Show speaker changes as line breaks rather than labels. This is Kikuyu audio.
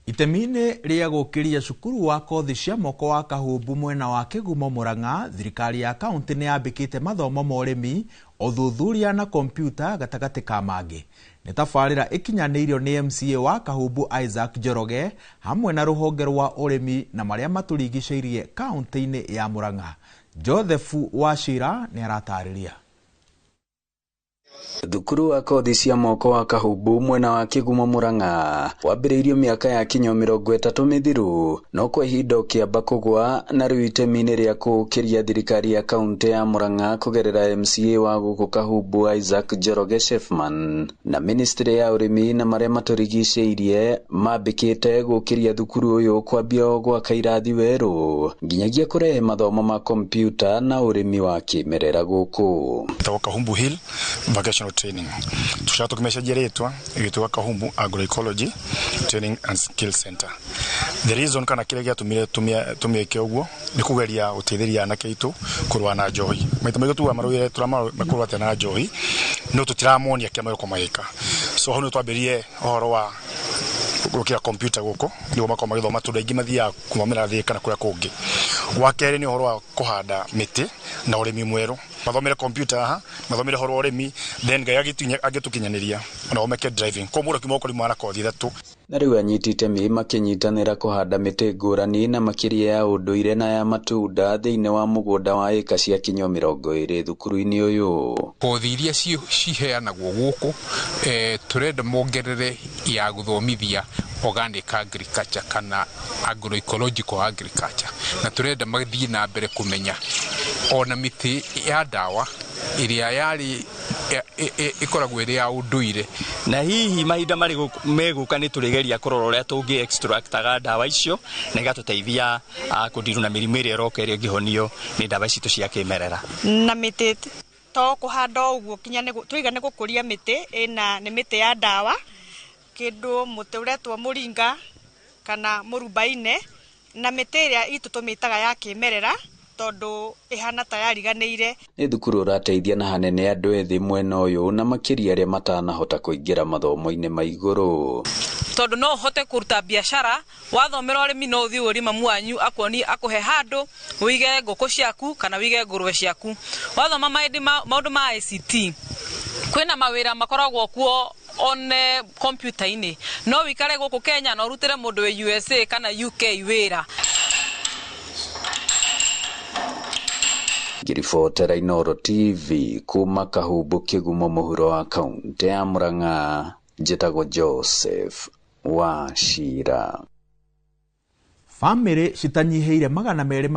Itemi-inĩ rĩa gũkĩria cukuru wa kothi cia moko wa Kahumbu mwena wa Kĩgumo Murang'a, thirikari ya kaunti nĩ yambĩkĩte mathomo ma ũrĩmi, ũthuthuria na kompiuta gatagatĩ ka mangĩ. Nĩ tabarĩra ĩkinyanĩirio nĩ MCA wa Kahumbu Isaac Njoroge hamwe na rũhonge rwa ũrĩmi na marĩa matũrigicĩirie kaunti-inĩ ya Murang'a. Joseph Wachira nĩ aratarĩria.
Thukuru wa kothi cia moko wa Kahumbu mwena wa Kĩgumo Murang'a wambĩrĩirio mĩaka ya kinyo 30 mĩthiru no kwa ihinda ũkĩamba kũgwa na rĩu itemi-inĩ rĩa kũũkĩria thirikari ya kaunti ya Murang'a kũgerera MCA wa gũkũ Kahumbu Isaac Njoroge Shefman na ministry ya ũrĩmi na marĩa matũrigicĩirie mambĩkĩte gũkĩria thukuru ũyũ kwambia gwaka irathi werũ nginyagia kũrehe mathomo ma kompiuta na ũrĩmi wa kĩmerera gũkũ.
Kahumbu Hill Vocational Training tushaka tukimecenjia rĩtwa ĩgĩtuĩka Kahumbu Agroecology Training and Skill Center. The reason kana kĩrĩa gĩatũmire tũmĩke ũguo nĩ kũgeria gũteithĩrĩria anake aitũ kũrũa na njohi. Maita maingĩ tugaga marũire tũramakũrũa atĩa na njohi no tũtiramonia kĩrĩa magĩkorwo magĩka. So hau nĩ twambĩrĩrie ũhoro wa gwĩkĩra kompiuta gũkũ nĩguo makorwo magĩthoma tondũ aingĩ mathiaga gũthomera thĩ kana kũrĩa kũngĩ. Wa kerĩ nĩ ũhoro wa kũhanda mĩtĩ na ũrĩmi mwerũ. Mathomere kompiuta haha, mathomere ũhoro wa ũrĩmi, then Ngai agĩtũkinyanĩria ona omeke driving. Koguo mũndũ akiuma ũkorwo mwana kothi ithatũ.
Na rĩu anyiti itemi makĩnyitanĩra kũhanda mĩtĩ ngũrani na makĩria ya ũndũire na ya matunda thĩinĩ wa mũgũnda wa ĩka cia kinyo 20 thukuru-inĩ ũyũ.
Kothi iria ciheanagwo gũkũ tũrenda mongerere ya gũthomithia organic agriculture kana agroecological agriculture na tũrenda mathiĩ na mbere kũmenya ona mĩtĩ ya ndawa ĩrĩa yarĩ ĩkoragwo ĩrĩ ya ũndũire.
Na hihi mahinda marĩ megũka nĩ tũrĩgeria kũrora ũrĩa tũngĩ extractaga ndawa icio na igatũteithia kũndirwo na mĩrimũ ĩrĩa ĩroka ĩrĩa ĩngĩhonio nĩ ndawa ici cia kĩmerera.
Na mĩtĩ to kũhanda ũguo kinya tũiga nĩ gũkũria mĩtĩ ĩna nĩ mĩtĩ ya ndawa kĩndũ mũtĩ ũretwo mũringa kana mũrubaine na mĩtĩ ĩrĩa itũ tũmĩtaga ya kĩmerera tondũ ĩhana ta yariganĩire.
Nĩ thukuru ũrateithia na hanene andũ ethĩ mwena ũyũ na makĩria arĩa matanahota kũingĩra mathomo-inĩ ma igũrũ.
Tondũ no ũhote kũruta biacara wathomera ũrĩmi no ũthiĩ ũrie mamu wanyu akuonie akũhe handũ ũige ngũkũ ciaku kana ũige ngũrwe ciaku. Wathoma maũndũ ma ICT kwĩna mawĩra makoragwo kuo on computer-inĩ no wikare gũkũ Kenya na ũrutĩre mũndũ wĩ USA kana UK wĩra.
Ngĩribotera Inooro TV kuma Kahumbu Kĩgumo mũhuro wa kaunti ya Murang'a, njĩtagwo Joseph Wachira.
Bamĩrĩ citanyihĩire 200